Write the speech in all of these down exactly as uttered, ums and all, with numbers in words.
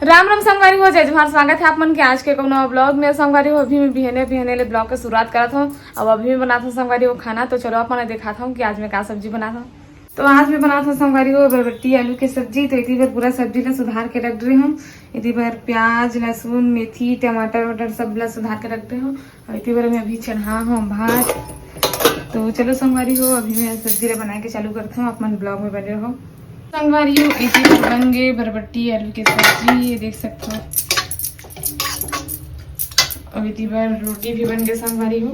राम राम संगवारी हो, जय जोहार। स्वागत है आप मन के आज के कोनो ब्लॉग में। संगवारी हो, अभी मैं बिहने बिहने ले ब्लॉग के शुरुआत करत हूँ। अब अभी मैं बनात हूँ संगवारी हो खाना, तो चलो आप मन दिखात हूँ कि आज मैं का सब्जी बनात हूँ। तो आज मैं बनात हूँ संगवारी हो बरबट्टी आलू के सब्जी। तो इतनी बार पूरा सब्जी ला सुधार के रख रही हूँ। इतनी बार प्याज, लहसुन, मेथी, टमाटर वमाटर सब ला सुधार के रख रही हूँ। और इतनी बार मैं अभी चढ़ा हूँ भात। तो चलो संगवारी हो, अभी मैं सब्जी ला बना के चालू करता हूँ, आप मन ब्लॉग में बने रहो। संगवारी हो, इतनी बार बन गए बरबट्टी आलू के सब्जी, ये देख सकते हो। और इतनी बार रोटी भी बन गए संगवारी हो,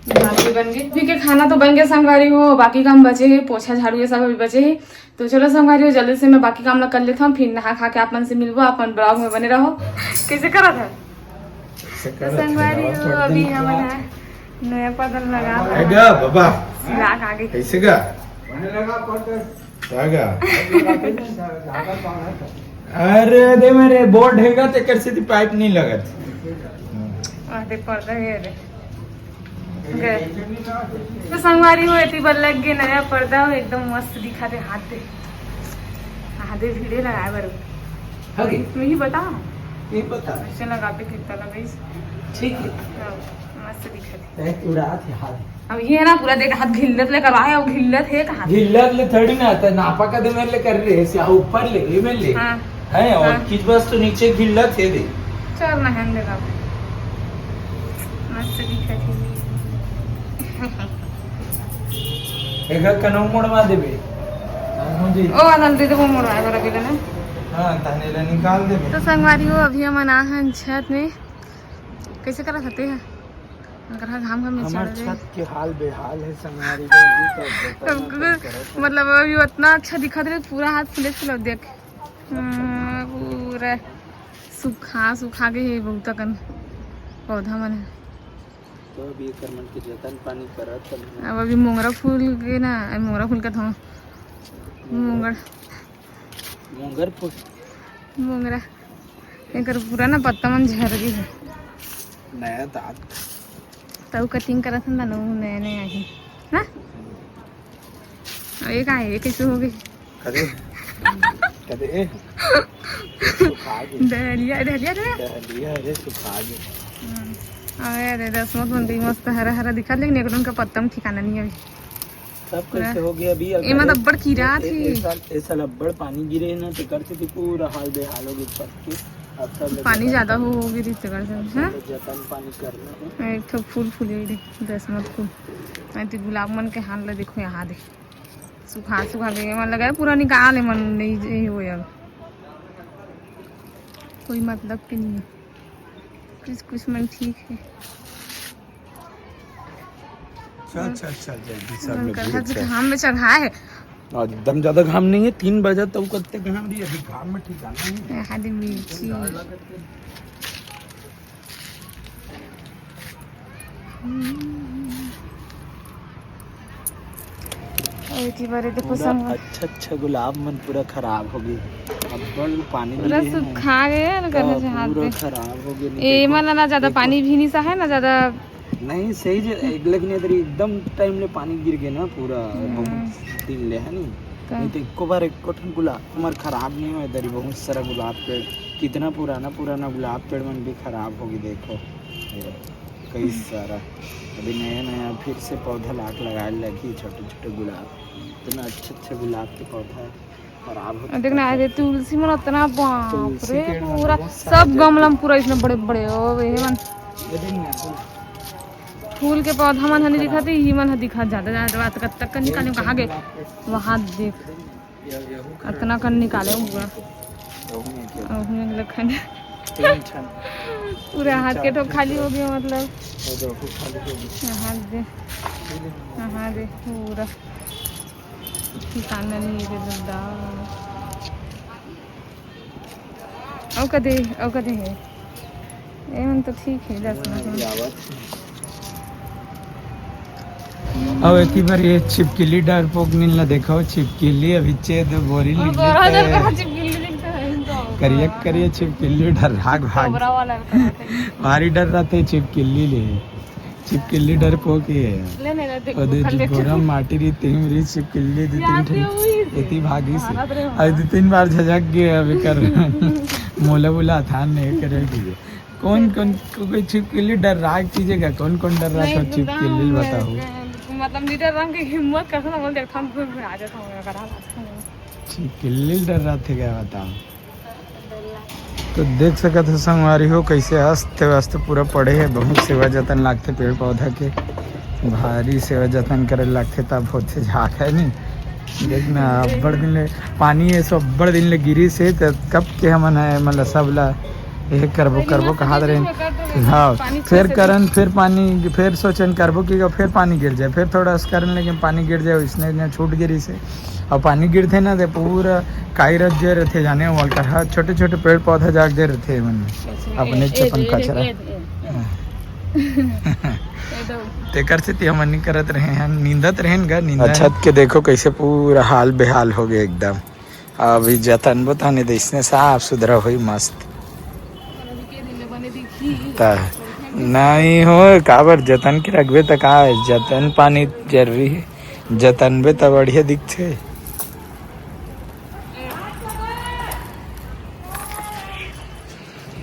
भात भी बन गए। अभी के खाना तो बन गए संगवारी हो, बाकी काम बचे है, पोछा झाड़ू ये सब अभी बचे है। तो चलो संगवारी हो, जल्दी से मैं बाकी काम ला कर लेता हूँ, फिर नहा खा के आप मन से मिलबो, आप मन ब्लॉग में बने रहो। कैसे करा था? तो संगवारी हो, अभी हम है नया पदन लगा है गा बाबा। सिला के आगे। कैसे गा? का गा? अरे दे मेरे बोर्ड है गा, तेकर से पाइप नहीं लगत। अरे पर्दा है रे। गए। तो संगवारी हो, एती बर लग गए नया पर्दा, एकदम मस्त दिखा दे। हाथ दे, हाथ दे भिड़े लगाए बर। हगे। तुम ही बताओ। ये बता। ऐसे लगा पे कितना लगे इस। ठीक है। हाँ, मस्त दिखा दे। तय उड़ा थे हाथ। अब ये ना पूरा देख, हाथ घिल्लत लेकर आए, वो घिल्लत है कहाँ? घिल्लत ले थोड़ी ना आता, नापा का दे मेरे ले कर रहे हैं, ऊपर ले, ये मेरे ले। हाँ। है, और हाँ। किस बस तो नीचे घिल्लत है दे। चल ना, हन दे बाबू। मस्त दिखत है। एक कनो मोड़वा देबे। हाँ, जी। ओ, वाला दे दे, वो मोड़वा है, बड़ा बिल ना। हाँ, तहने ले निकाल देबे। तो संगवारी हो, अभी हम अना हन छत में। कैसे करा सकते हैं? अगर हाँ, घाम घाम में हमार चढ़ रहे। छत के हाल बेहाल है संगवारी हो, अभी तो बेटा हमको ना कुछ करत है। मतलब अभी उतना अच्छा दिखा दे, पूरा हाथ फुले फुले देख। हाँ, पूरा सुखा सुखा के हे बहुत अकन पौधा मन हे। तो अभी एकर मन के जतन पानी करत हन। अब अभी मोंगरा फूल के ना, अ, मोंगरा फूल का था, मोंगरा। मोंगर फूल। मोंगरा। एकर पूरा ना पत्ता मन झर गे हे। नया दांत। तऊ कटिंग करत हन ना, नया नया आही। हाँ? अउ ये का हे? ये कैसे हो गई? कदे? कदे? सुखा गे। डहलिया, डहलिया रे। डहलिया रे, सुखा गे। हम्म। अबे रे, दसमत मन भी मस्त हरा हरा दिखा, लेकिन एक दम का पत्ता में ठिकाना नहीं है अभी। सब पूरा कैसे हो गया अभी? अगर एमा तो अब्बड़ कीरा ए, ए, थे। ए साल, ए साल अब्बड़ पानी गिरे हे ना, तेकर से तो पूरा हाल बेहाल हो गया छत के। अब सब लोग पानी जतन ज्यादा हो, हो गई रही तेकर से, अब सब हाँ? लोग जतन पानी करना है। एक ठो फूल फूले रे, दसमत फूल। नहीं तो गुलाब मन के हाल ला देखो यहाँ दे। सुखा, सुखा के मन लगा है, पूरा निकाले मन नहीं जे हो अब। कोई मतलब के नहीं है। कुछ, कुछ मन ठीक है। चल, चल, चल, जल्दी सब मन लोग कर भीड़ हर से। घाम में चढ़ा है। आज एकदम ज्यादा घाम नहीं है, तीन बजे तक कत्ते घाम रही है, अभी घाम में ठिकाना नहीं है। यहाँ दे मिर्ची। हम्म। अउ एती बार एदे पूरा पसंद बा। अच्छा, अच्छा गुलाब मन पूरा खराब हो गए। अब्बड़ पानी पूरा गिरे हे ना। सुखा गए ना, तो करना चाहते। पूरा खराब हो गए, नहीं ए, देखो। मन ना ज्यादा एक पानी भी नहीं सहे ना ज्यादा। नहीं, सही जे, एक, लेकिन इधर एकदम टाइम ले पानी गिर गए ना पूरा, हम्म। बहुत दिन ले, है नी? का? नहीं तो एको बार एको ठन गुलाब हमार खराब नहीं हुआ इधर ही, बहुत सारा गुलाब पेड़, कितना पुराना, पुराना गुलाब पेड़ मन भी खराब हो गए, देखो। ये। कई सारा। अभी नया नया फिर से पौधा लाके लगाए लगही, छोटे छोटे गुलाब। इतना अच्छा अच्छा गुलाब के पौधा खराब होता अउ देख ना, जाता है। अरे तुलसी मन उतना, बाप तुलसी रे, पेड़ मन पूरा बहुत सारा सब जल गमला में पूरा इसमें बड़े बड़े हो गए मन। ये देख ना, फूल के पौधा मन ह नहीं दिखत हे, ये मन ह दिखत जाता, जाता बात कब तक निकाले, कहाँ गए? वहाँ देख। अतना कन निकाले हुआ। अउ हुए लखन। पूरा हाथ के ठो खाली हो गया, मतलब। हाथ दे, हाथ दे पूरा। ठिकाना नहीं है दादा। अउ कदे, अउ कदे है। एमन तो ठीक है, दस मिनट में। अउ एती बार ये छिपकली डरपोक नील ला देखो, छिपकली अभी छेद बोरी हाँ, लिख लेते हैं। छिपकली दिखता है इनको। करिया करिया छिपकली डर भाग भाग। कोबरा वाला भारी डर रहते छिपकली ले। छिपकली डरपोक हे। ले नहीं, ले, देख, ओदे बोतल देख। बोरा माटी रही, तेम रही, छिपकली दो तीन याद ठन है वही से। एती भागी से। भारत रे आज दो तीन बार झझक गए अब एकर। मोला बोला था नहीं करे की। कौन, कौन, को-, कोई छिपकली डर रहा है चीजें का? कौन, कौन डर रहा नहीं, था तो छिपकली दाम बताओ। है, मतलब, नीचे रंग के हिम्मत करता था, बोल, देख, हम घूम घूम आ जाता हूँ, मैं करा लाता हूँ। छिपकली डर रहा थे क्या बताओ? तो देख सकत हो संगवारी हो, कैसे अस्त व्यस्त पूरा पड़े है। बहुत सेवा जतन लागथे पेड़ पौधा के, भारी सेवा जतन करे लागथे, तब होथे झाक है नी। देख ना, अब्बड़ दिन ले पानी है, सो अब्बड़ दिन ले गिरी से, त कब के हमन है, मतलब, सब ला ये करबो, करबो, कहा रहे। हाँ, फिर करन, फिर पानी, फिर सोचन करबो कि फिर पानी गिर जाए, फिर थोड़ा सा करन, लेकिन पानी गिर जाए, इसने ने छूट गिरी से। और पानी गिरथे ना, ते पूरा काई रख दे रथे, जाने वाल कर, हाँ, छोटे-छोटे पेड़ पौधा जाग दे रथे मन में। अच्छा, अपने ए, ए, चपन ए, कचरा। ए, ए, ए। हाँ। ए दो। तेकर सेती हमन नहीं करत रहे हैं, नींदत रहे हैं गा, नींदा। छत के देखो कैसे पूरा हाल बेहाल हो गया एकदम। अभी जतन बताने दे, इसने साफ सुथरा हुई मस्त। अभी के दिन ले बने दिखी। ता नहीं हो, काबर जतन के रखबे त का है? जतन पानी जरूरी है, जतनबे त बढ़िया दिखथे।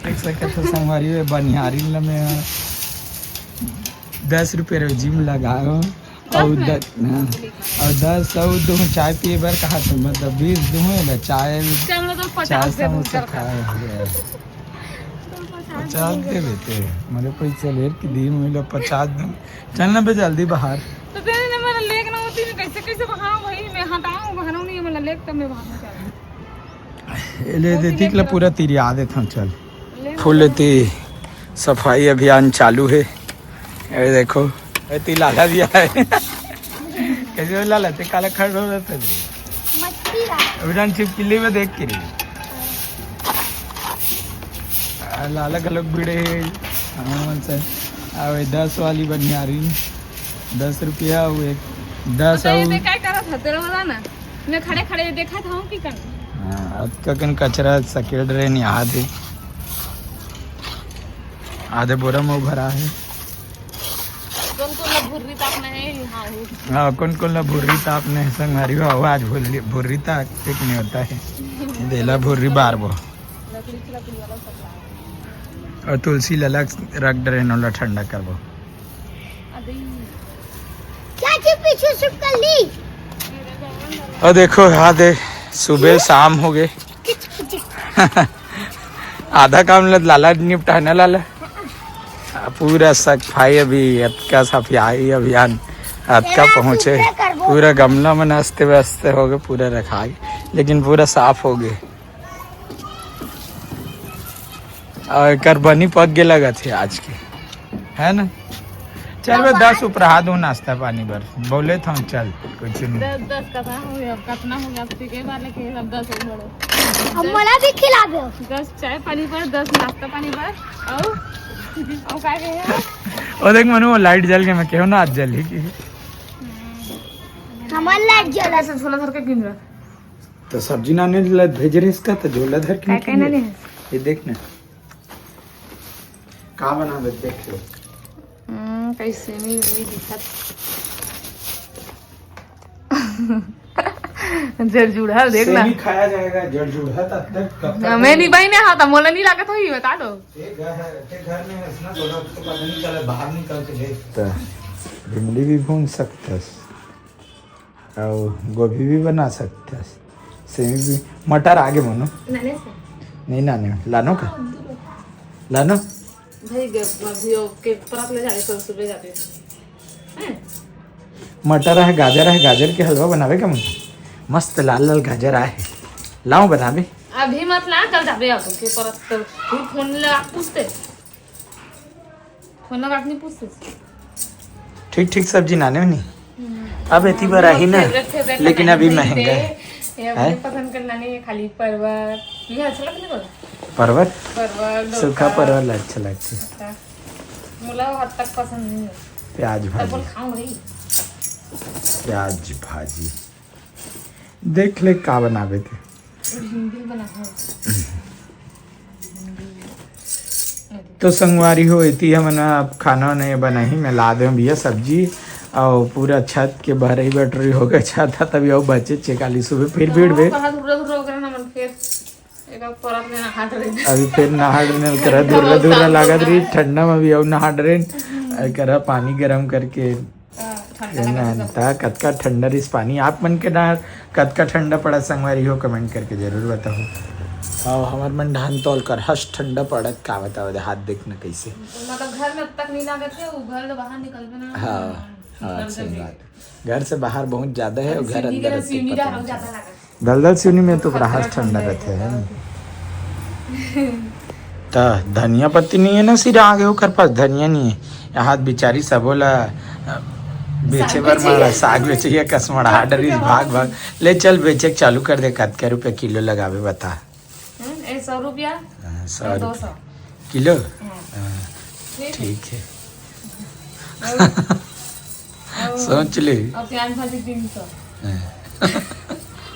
देख सकत हो संगवारी हो, बनिहारी ल मैं दस रुपये रोजी में लगाए हो। दस और में? द-, हाँ। और दस और दो चाय पिए बर कहा तो, मतलब, बीस दो है ना, चाय चलो तो पचास चार दे दूँ, समोसा चल। खाए हो गया। तो पचास पचास दे दे देते हैं, मेरे पैसे लेट के दी, मैं लोग पचास दिन। चल ना बे जल्दी बाहर। तो तेरे ने मेरा लेक ना होती, मैं कैसे, कैसे, हाँ भाई, मैं हटाऊँ, बहाना नहीं है, मेरा लेक तब मैं बाहर में चल। ये ले दे, तीक ला पूरा तिरिया देता हूँ, चल। ले फूल लेती सफाई अभियान चालू है। ये देखो, ये ती लाला भी आए। कैसे हो लाला, ते काला खड़ हो रहा था। मछली ला। अभी डान छिपकली में देख के रही। आ, लाला का लोग भिड़े हैं। हाँ, सर। अब ये दस वाली बनियारी, दस रुपया, वो एक दस तो ये और दे, क्या करत है? तेरा बता ना। मैं खड़े खड़े देखत हूँ कि कन। हाँ, अतका कन कचरा सकेड़ रहे नहीं, आधे, आधे बोरा में भरा है। कौन कौन ला भुर्री तापना है? हाँ, वो। हाँ, कौन कौन ला भुर्री तापना है? संगवारी हो, आवाज भुर्री, भुर्री ताप एक नहीं होता है। देला भुर्री बार वो। लकड़ी, लकड़ी वाला सब ला। और तुलसी ला अलग रख डरे, नोला ठंडा करबो। अबे। चाची पीछे शिफ्ट कर ली। और देखो, हाँ दे, सुबह शाम हो गए। किच, किच। आधा काम ल-, लाला निपटाना लाला। आ, पूरा सफाई अभी, अतका सफाई अभियान, अतका तेरा पहुँचे। सुपड़ा करबो। पूरा गमला मन अस्ते व्यस्त हो गए, पूरा रखाई, लेकिन पूरा साफ हो गए। और एकर बनी पक गे लगत हे आज के, है ना? चल बे, दस उपराहा दो नाश्ता पानी बर। बोले था, चल, कुछ नहीं। दस, दस का था, हो गया, अब कितना हो गया, अब ठीक है, बार लेके अब दस हो गया। अब मला भी खिला दो। दस चाय पानी बर, दस नाश्ता पानी बर, और, और क्या कहे? ओ देख मनु, वो लाइट जल के मैं कहूँ ना, आज जल ही की। हमार लाइट जला। ऐसा झोला धर के गिन रहा। तो सब्जी लाने ला भेजे रहिस का, तो झोला धर के का निकल कहना गए। नहीं है? ये देख ना, का बनावे, देख लो। हम्म, कैसे नहीं, नहीं दिखत। जड़जूड़ा, देख ना। सेमी खाया जाएगा, जड़जूड़ा तब तक, कब तक हमें नहीं बहिने, हाँ, तो मोला नहीं लागत होई, बता दो। ये घर है, ये घर में है ना, थोड़ा उसको पता नहीं चला, बाहर निकल के देख। तो भिंडी भी भून सकते हैं। अउ गोभी भी बना सकथस, सेमी भी, मटर आगे मनो। नाने से। नहीं नाने, लानो का? हाँ, दूर। लानो? भाई, ग-, अभी ओके, परत ले जाए, कल सुबह जाते हैं। हैं? मटर है, गाजर है, गाजर के हलवा बनावे का मन? मस्त लाल लाल गाजर आए है, लाओ बनावे। अभी मत ला, कल जाबे, अब के परत तो तू फोन लगा पूछते। फोन लगा के नहीं पूछते। ठीक ठीक सब्जी नाने नहीं। हम्म। अब एती बर आही ना, favourite, favourite लेकिन अभी महंगा है। ये अपने हैं? पसंद करना नहीं है, खाली परवर। ये अच्छा लगता है परवर? परवर? परवर, सूखा लौका। परवर अच्छा लगता है। अच्छा। मोला हद तक पसंद नहीं है। प्याज तब भाजी। बोल खाऊं रही। प्याज भाजी। देख ले का बनावे ते। भिंडी बना है। तो संगवारी हो, एती हमन अब खाना वाना ये बनाही, मैं ला देव भैया सब्जी, और पूरा छत के भरई बटरी हो गए, छत ह तभी अउ बचे चे, काली सुबह फिर भीड़ बे। बाहर धुर्रा धुर्रा हो गया ना, मन फिर एक बार परत में नहा डरे। अभी फिर नहा डरे करा, धुर्रा धुर्रा लागत रही, ठंडा में भी अउ नहा डरे। करा पानी गरम करके हाँ, ठंडा ये लगा ना, था। ता कतका ठंडा रिस पानी। आप मन के डार कतका ठंडा पड़ा संगवारी हो, कमेंट करके जरूर बताओ। और हमर मन धान तौल कर हस ठंडा पड़त का बताओ दे, हाथ देखना कैसे। मतलब घर में अब तक नहीं लागत है, वो घर तो बाहर निकल में ना। हाँ, हाँ, निकल सही जाते। बात। घर से बाहर बहुत ज्यादा है, और घर अंदर उतनी पता नहीं चलता। दलदल सिवनी में तो बड़ा हस ठंडा रहते है। त धनिया पत्ती नहीं है ना सिरा आगे ओकर पास, धनिया नहीं है। यहाँ बिचारी सबो ला, अ, बेचे साग बर बेचे। मारा, साग बेचे या कसमड़ा डरिस, भाग भाग। ले चल बेचे के चालू कर दे, कतका रुपया किलो लगावे बता। हम्म, ए, सौ रुपया हाँ, सौ और दो रुपया। सौ। किलो? हाँ। हाँ, ठीक है। ठीक है। और सोच ले। और प्याज भाजी तीन सौ। हाँ।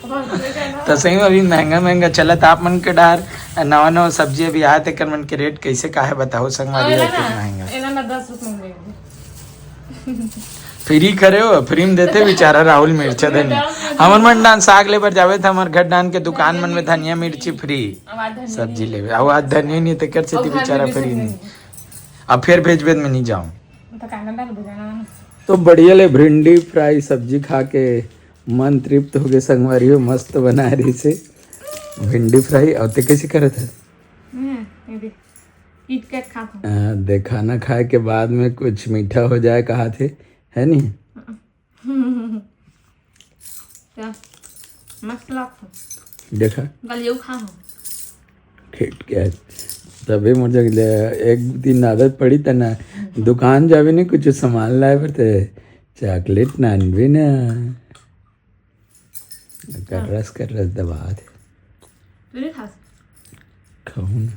और कोई कहना? तो सही में अभी महंगा महंगा चलत आप मन के डार, नवा नवा सब्जी अभी आए, तेकर मन के रेट कैसे का है बताओ संगवारी, और एला कितना ना, महंगा। एला ना दस रुपये में दे दे। फ्री करे हो, फ्री में देते बेचारा राहुल मिर्चा धनिया। हमर मन डान साग ले बर जावे त हमर घर डान के दुकान मन में धनिया मिर्ची फ्री। अब आज धनिया सब्जी नहीं लेवे। अब आज धनिया नहीं, तेकर से और घर बेचारा में फ्री भी नहीं। नहीं। अब फिर भेजबे त मैं नहीं जाऊँ। तो कांदा डाल भुजाना। तो बढ़िया ले भिंडी फ्राई सब्जी खा के मन तृप्त हो गए संगवारी हो, मस्त बनाए रही से भिंडी फ्राई। और ते कैसे करत है? हम्म, ये देख, किटकैट खात हूँ। आ, दे, खाना खाए के बाद में कुछ मीठा हो जाए कहा थे, है नहीं? क्या? मस्त लागत। देखा? गलियो खा हूँ। ठीक क्या है? तभी मुझे ले-, एक दिन आदत पड़ी त ना, दुकान जावे नहीं, कुछ सामान लाए बर ते चॉकलेट नान भी ना। कर रस, कर रस दबा दे। तू नहीं खा? खाऊं ना।